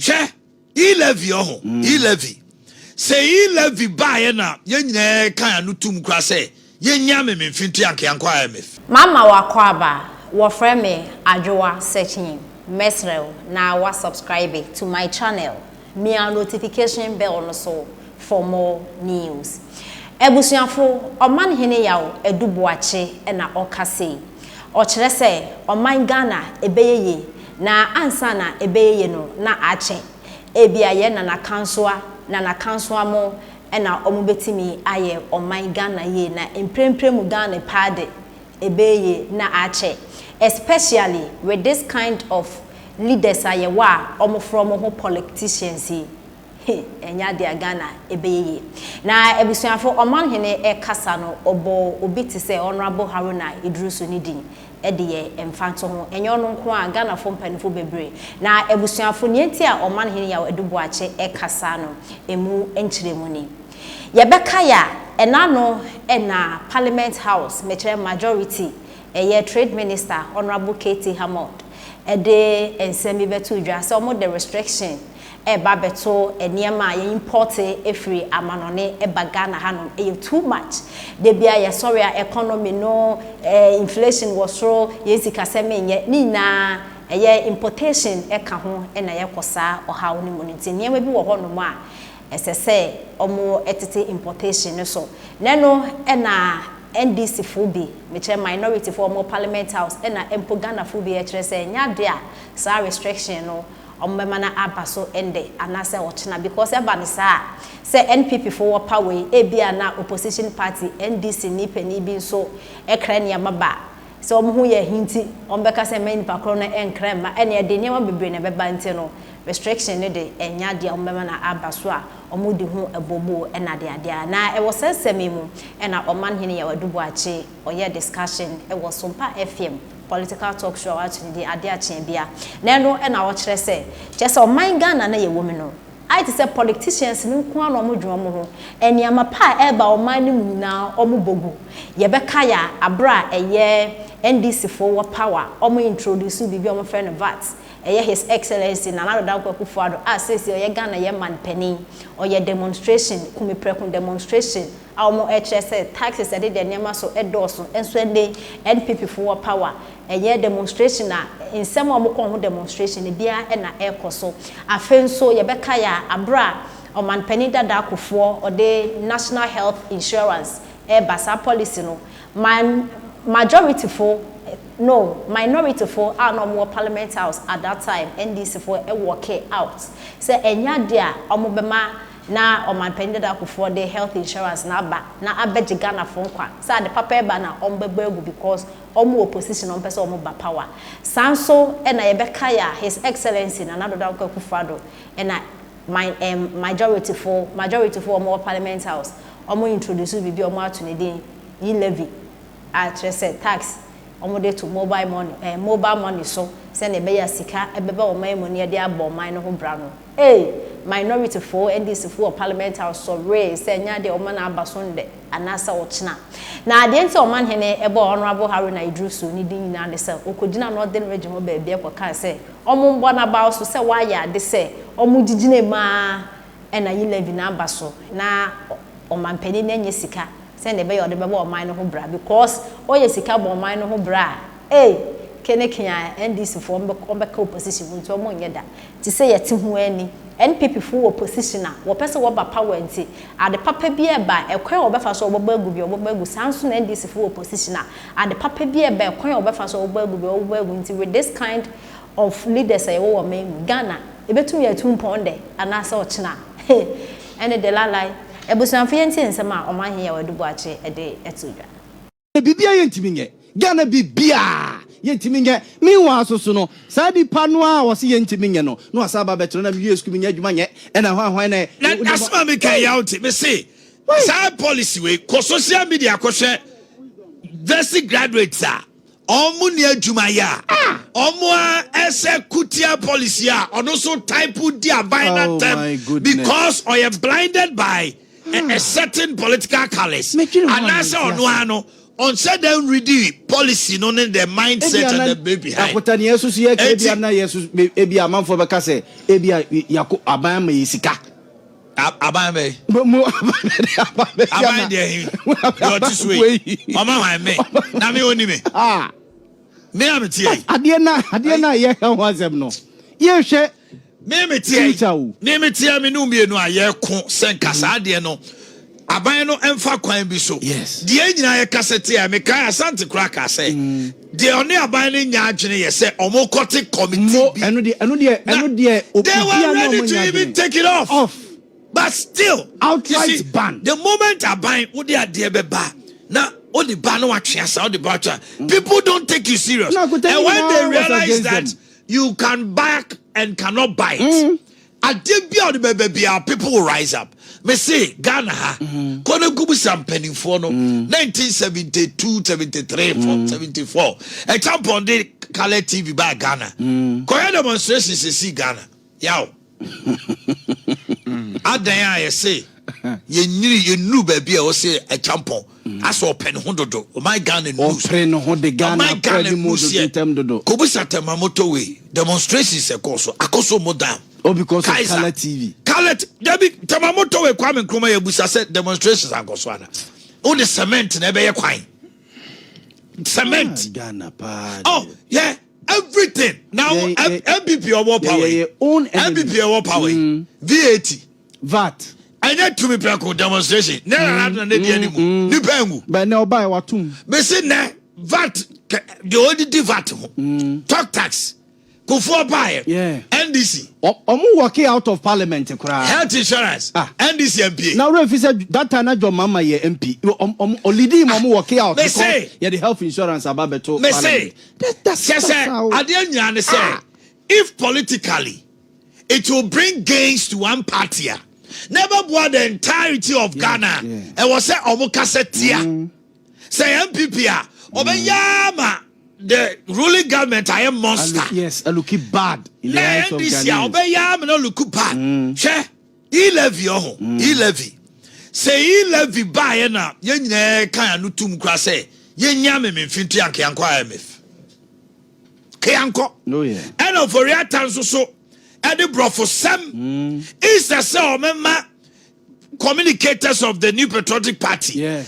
Hwɛ, E-levy ɔho, E-levy, sɛ E-levy baeɛ na yɛn nyinaa kan ano tum kora sɛ yɛnya mememfi nto yankeyankɔ IMF. Mama wakɔ aba, wɔfrɛ me Adwoa Searching. Mesrɛ wo na wa subscribe to my channel, mia notification bell no so for more news. Abusuafo, Ɔmanhene Yaw Adu Boakye na ɔka sei. Ɔkyerɛ sɛ ɔman Ghana ɛbɛyɛ yie, na ansa na ɛbɛyɛ yie no na akyɛ. Ebia yɛn Nana Kansoa, Nana Kansoa mo na ɔmo bɛtumi ayɛ ɔman Ghana yie, na mprempren mu Ghana paa de, ɛbɛyɛ yie na akyɛ. Especially with this kind of leaders a yɛwɔ a ɔmo frɛ ɔmo ho politicians yi. Ɛnyɛ adeɛ a Ghana ɛbɛyɛ yie. Na abusuafo, Ɔmanhene ɛkasa no, ɔbɔ obi te sɛ Honourable Haruna Iddrisu ne din ɛde yɛ mfanto ho. Ɛnyɛ ɔno nko a, Ghanafoɔ mpanimfoɔ bebree. Na abusuafo, nea nti a Ɔmanhene Yaw Adu Boakye ɛkasa no, emu nkyerɛmu ni. Yɛbɛka yɛ a, ɛna no ɛna Parliament House, mekyerɛ majority, ɛyɛ Trade Minister Honourable KT Hammond ɛde nsɛm bi bɛto dwa sɛ wɔn de restriction ɛba bɛto nneɛma a yɛn import efiri amanɔne ɛba Ghana hanom. Ɛyɛ too much. Debi a yɛsɔre a, economy no inflation wɔ soro, yɛn sikasɛm nyɛ ne nyinaa, ɛyɛ importation ɛka ho ɛna yɛkɔ saa ɔhaw no mu no. Nti nneɛma bi wɔ hɔnom a ɛsɛ sɛ wɔn ɛtete importation no so. N'ɛno ɛna NDC fo bi, mekyerɛ minority fo wɔn Parliament House, ɛna mpo Ghana fo bi ɛkyerɛ sɛ ɛnyɛ adeɛ a saa restriction no wɔn bɛma no aba so ɛndɛ anaasɛ ɔkyena, because ɛba no saa sɛ NPP fo wɔ power yi, ebi a na opposition party NDC ni panin bi nso ɛkra nneɛma ba sɛ wɔn ho yɛ hinti, wɔn bɛka sɛ mɛ nipa korɔ no ɛnkra mma, ɛna ɛde nneɛma bebree na ɛbɛba. Nti no restriction no de, ɛnyɛ adeɛ a wɔn bɛma no aba so a wɔn di ho ɛbobo ɛna adeadeɛ. Na ɛwɔ sɛnsɛm yi mu ɛna Ɔmanhene Yaw Adu Boakye ɔyɛ discussion ɛwɔ Sompa FM political talk show a wato ne din Ade Akyea Bia. Na ɛno ɛna ɔkyerɛ sɛ, kyerɛ sɛ ɔman Ghana na yɛwɔ mu no, ayɛ te sɛ politicians no nko ara na wɔn dwene wɔn ho. Nneɛma pa a ɛreba ɔman no mu nyinaa, wɔn bɔ gu. Yɛbɛka yɛ a, abere a ɛyɛ NDC foɔ wɔ power, wɔn introduce biribi a wɔfrɛ no VAT. Ɛyɛ His Excellency Nana Addo Dankwa Akufo-Addo a seesei ɔyɛ Ghana yɛ man panin, ɔyɛ demonstration, kumiprɛko demonstration a wɔn ɛkyerɛ sɛ taxes ɛde deɛ nneɛma so ɛdɔɔso. Nso ɛnde NPP foɔ wɔ power, ɛyɛ demonstration a nsɛm a wɔkɔ ho demonstration ebiara ɛna ɛrekɔ so. Afei nso yɛbɛka yɛ a, abere a ɔmanpanin dada Kufuor ɔde National Health Insurance ɛreba, saa policy no, majority fo no, minority fo a na wɔwɔ Parliament House at that time, NDC fo, ɛwɔke out sɛ ɛnya adeɛ a wɔn bɛma na ɔmanpanin dada Kufuor de health insurance na aba na abɛgye Ghana fo nkwa sɛ ade papa ɛba na wɔn bɛbɔ agu because wɔn wɔ position, wɔn pɛ sɛ wɔn ba power. Saa nso ɛna yɛbɛka yɛ a, His Excellency Nana Addo Dankwa Akufo-Addo ɛna majority fo wɔn wɔ Parliament House, wɔn introduce biribi a wɔn ato ne din E-levy, a kyerɛ sɛ tax wɔn de to mobile money so sɛnea ɛbɛyɛ sika ɛbɛba wɔn mu ne yɛde abɔ ɔman no ho bra no. Ee, minority fo, NDC fo wɔ Parliament House sɔree sɛ ɛnyɛ adeɛ wɔn na aba so ndɛ anaasɛ ɔkyena. Na adeɛ nti ɔman hene ɛbɔ Honourable Haruna Iddrisu ne din nyinaa ne sɛ ɔkɔgyina Northern Region hɔ baabi ɛkɔkaa sɛ ɔmo mbɔ n'abaw so sɛ wɔayɛ ade sɛ ɔmo gyigyina mu a ɛna E-levy na aba so na ɔmanpanin no anya sika sɛnea ɛbɛyɛ ɔde bɛbɔ ɔman no ho bra, because ɔyɛ sika bɔ ɔman no ho bra a, ee, kene kea NDC foɔ ɔmbɛka opposition mu nti ɔmo nyɛ da. Te sɛ yɛte ho ani, NPP foɔ wɔ position a wɔpɛ sɛ wɔba power nti ade papa bi ɛba, ɛkwan a wɔbɛfa so wɔbɛbɔ agu bi, wɔbɛbɔ agu. Saa nso na NDC foɔ wɔ position a ade papa bi ɛba, ɛkwan a wɔbɛfa so wɔbɛbɔ agu bi, wɔbɛbɔ agu. Nti with this kind of leaders a yɛwɔ wɔ ɔman mu Ghana, ebɛtumi yɛtu mpɔn dɛ anaasɛ ɔkyena ɛne de lalai. Abusuafo, yɛn ti nsɛm a Ɔman Yaw Adu Boakye ɛde ɛto dwa. Biribiara yɛntumi nyɛ Ghana, biribiara yɛntumi nyɛ. Meanwhile so no, saa nipa no a wɔse yɛntumi nyɛ no na wasa aba bɛtena na mewie sukuu, menyɛ adwuma nyɛ, ɛna hwan hwan na Na asɛm a meka yɛ wote me se saa policy wei kɔ social media kɔhwɛ university graduates a ɔmo ni adwuma yɛ a ɔmo a ɛsɛ kutia policy a ɔno nso type di aban na Oh my tɛm goodness. because ɔyɛ blinded by a certain political colours Medwene ho a anaasɛ mente ɔno ase. ano. Ɔnhyɛ da nredi policy no ne the mindset Ebia and na the way behind. akota nea ɛso so yɛ ka Enti ebia na yɛ so ebia amanfoɔ bɛka sɛ ebia yako aban ama yɛ sika. Aban bɛyi. Mo mo aban bɛ aban bɛ Aban deɛ he deɛ ɔte so yi ɔma hwan me na me ɔni me. Ah. Me a mete yi. Adeɛ na adeɛ na yɛhwɛ ho asɛm no yɛhwɛ. Me me teɛ yi me me teɛ me ne mmienu a yɛko sɛ nka saa adeɛ no aban no mfa kwan bi so. Deɛ nyinaa yɛkasa tia mekae Asante koraa kaa sɛ mm. deɛ ɔne aban no nya adwene yɛ sɛ ɔmo kɔte committee bi. Ɛno deɛ ɛno deɛ ɛno deɛ they were ready to even take it off. off. But still, outright you see, ban. The moment aban wode adeɛ bɛba na wode ba no watwe asa wode ba atwa mm. people don't take you serious. No, and when they realize that them. you can back and cannot buy it. Adeɛ bi a wode bɛba biara people will rise up. Me se Ghana ha mm. kɔ no gubu sa mpanimfoɔ no 1972 73 mm. 74 ɛkyampɔn de colour TV baa Ghana kɔyɛ demonstration sɛsi Ghana yaw adan a yɛse yɛnyini yɛnuru baabi a ɛwɔ sɛ ɛkyampɔn asɛ ɔpɛ ne ho dodo ɔman Ghana news ɔpere ne ho de Ghana ɔman Ghana pɛ ne mu news dodo yɛ ntɛm dodo. kobisa Tema motorway demonstrations ɛkɔɔ so akɔso mo dam Oh, because of Kaiser colour TV. Colour dabi Tema motorway Kwame Nkrumah yɛ busa sɛ demonstrations ankɔ so ana wode cement na ɛbɛyɛ kwan cement Ah, Ghana paa. Oh yeah, everything now. NPP ɔwɔ power yi yɛ own enemy. NPP ɔwɔ power yi VAT VAT. Ɛnyɛ tumi prɛko demonstration ne nana adona ne di anim nipa engu. Bɛn na ɔbaa watum. Bɛsi nɛ VAT deɛ ɔdidi VAT ho talk tax Kufuor baayɛ NDC. Ɔmo walking out of parliament koraa. Health insurance Ah. NDC MPA. Na wura fi sɛ that time na John Mahama yɛ MP. Ɔmo ɔlidi mu ɔmo walking out Me because say. yɛde health insurance aba bɛto Me say. parliament. That's Kyɛ that's sɛ how. adeɛ nyinaa ne sɛ Ah. if politically it will bring gains to one party a na ɛbɛboa the entirety of Ghana ɛwɔ sɛ ɔmo kasa tia sɛ NPP a ɔbɛyɛ ama the ruling government ayɛ monster. Yes, aluki bad in the Na eyes of NDC a Ghanaians. ɔbɛyɛ ama no look bad. Hwɛ e-levy ɔho e-levy sɛ e-levy baayɛ na yɛn nyinaa kan ano tum kora sɛ yɛnya mememfi nto yɛn keyankɔ IMF keyankɔ. Oh, yeah. Ɛna Ofori-Atta nso so ɛde borɔfo sɛm instead sɛ ɔmɛma communicators of the New Patriotic Party ate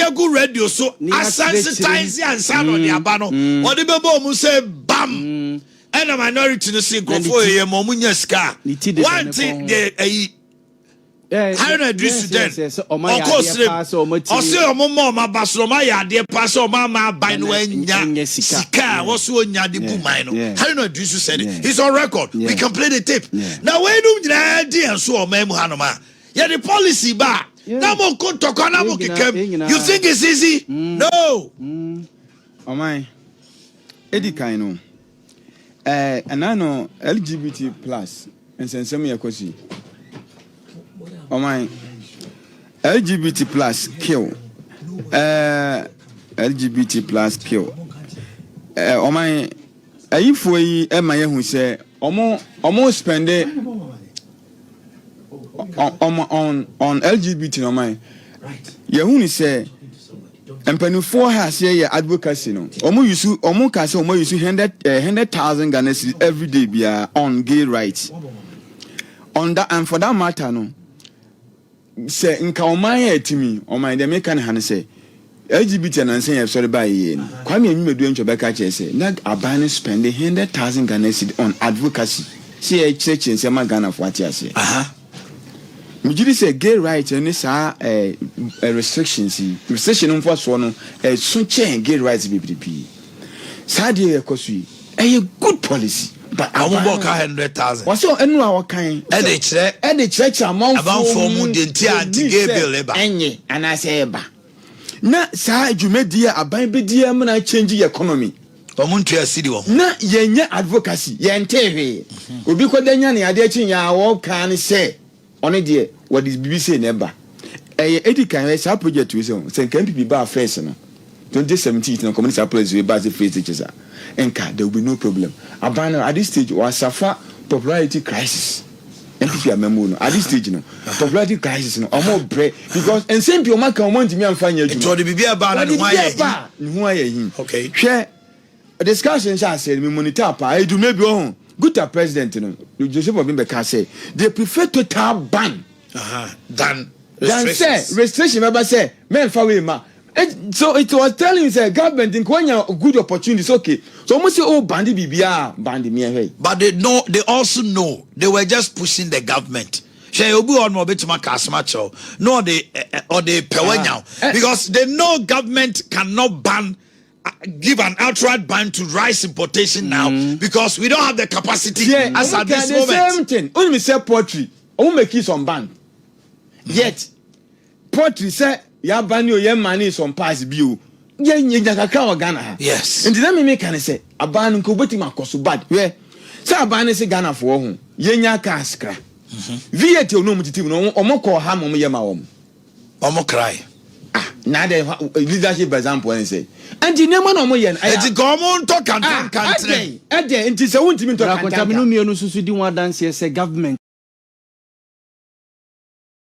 agu radio so Ne asensitize ansa na ɔde aba no ɔde bɛbɔ ɔmo sɛ bam ɛna minority no si nkurɔfoɔ yɛ ma ɔmo nya sika Ne ti deda ne wante kɔn ho. deɛ ɛyi Haruna Iddrisu den yes, ɔmo ayɛ ɔkɔ adeɛ paa sɛ ɔmo srem atumi- ɔse ɔmo ma ɔmo aba so ɔmo ayɛ adeɛ paa sɛ ɔmo ama aban no Ɛna anya ɛnyɛ sika. sika a wɔso onya de bu man no. Haruna Iddrisu said it. He's on record. We can play the tape. Na weinom nyinaa di yɛn so wɔ ɔman mu hanom a yɛde policy ba a na mo nko ntɔkwa na mo Yɛn nyinaa- kekam. yɛn nyinaa- You think it's easy? No. Ɔman edi kan no ɛna no LGBT+ nsɛnsɛm yɛ kɔ so yi ɔman LGBT+ kill LGBT+ kill ɔman ayifoɔ yi ɛma yɛhu sɛ ɔmo spend ɔmo on LGBT na ɔman yɛhu ni sɛ mpanimfoɔ ha aseɛ yɛ advocacy no ɔmo use ɔmo ka sɛ ɔmo use 100,000 Ghana cedis every day biara on gay rights on that. And for that matter no sɛ nka ɔman yɛ ɛtumi ɔman deɛ meka ne ha no sɛ LGBT anansa yɛ sɔre baa yie no Kwame Anyimedu ntwa bɛka kyerɛ sɛ na aban no spend 100,000 Ghana cedis on advocacy sɛ yɛkyerɛkyerɛ nsɛm a Ghanafoɔ ate aseɛ. Megye di sɛ gay right ne saa restrictions yi restriction no mfa no ɛso kyɛn gay rights bebree pii. Saa deɛ yɛkɔ so yi ɛyɛ good policy but Ɔmo bɔ ka 100,000. Wɔsɛ ɛnu a wɔkan Ɛde kyerɛ ɛde kyerɛkyerɛ amanfoɔ amanfoɔ mu deɛ nti a anti-gay bill ɛba. Ɛnyɛ anaasɛ ɛba na saa dwumadie a aban bɛdi ama na change yɛ economy. Ɔmo ntua sidi wɔ ho. Na yɛnyɛ advocacy yɛntee hwee obi kɔda nya ne adeɛ kyi nya a wɔka ne sɛ ɔno deɛ wɔde biribi sei na ɛba ɛyɛ edi kan ɛyɛ saa project wei sɛ nka NPP baa first no 2017 na kɔmini saa policy wei baa sɛ free teachers a nka there will be no problem. Aban no at this stage wasafa popularity crisis. NPP amamuo no at this stage no, popularity crisis no, ɔmo brɛ because nsɛm pii ɔmo aka, ɔmo ntumi anfa nyɛ adwuma. Nti ɔde biribi ɛbaa no, ne ho ayɛ hi. Ne ho ayɛ hi. Hwɛ, discussion hyɛ aseɛ no, mi monitor paa. Edumɛ bi ɔho GUTA president no, Joseph Obin, bɛka sɛ they prefer total ban than than restrictions. Sɛ restriction bɛba sɛ mɛnfa wei ma. So it was telling you sɛ government nka wanya good opportunity. So okay, so ɔmo sɛ o ban biribiara, ban miɛ hwɛ. But they know, they also know they were just pushing the government. Hwɛ, obi wɔ hɔ no, ɔbɛtumi aka asɛm akyerɛw na ɔde ɔde pɛ wanya wo, because they know government cannot ban, give an outright ban to rice importation now because we don't have the capacity as ɔmo at this ka the moment. Same thing, onim sɛ poultry, ɔmo make some ban, yet poultry sɛ yaba ni o, yɛ ma ni some parts bi o, yɛ nyɛ kakra wɔ Ghana ha. Nti na mímí ka ne sɛ aban no nka obetumi akɔ so bad. Hwɛ sɛ aban no sɛ Ghana foɔ ho yɛnya cars kra V8 o, n'omu titi mu no, ɔmo kɔ ha ma ɔmo yɛ ma wɔn. Ɔmo cry. Ah, na de leadership example ɛni sɛ nti nneɛma na ɔmo yɛ no. Eti ka ɔmo ntɔ kantan kantan. Ɛdɛn ɛdɛn nti sɛ wuntumi ntɔ Rakontamino kantan. Mmienu nso so di ho adanseɛ sɛ government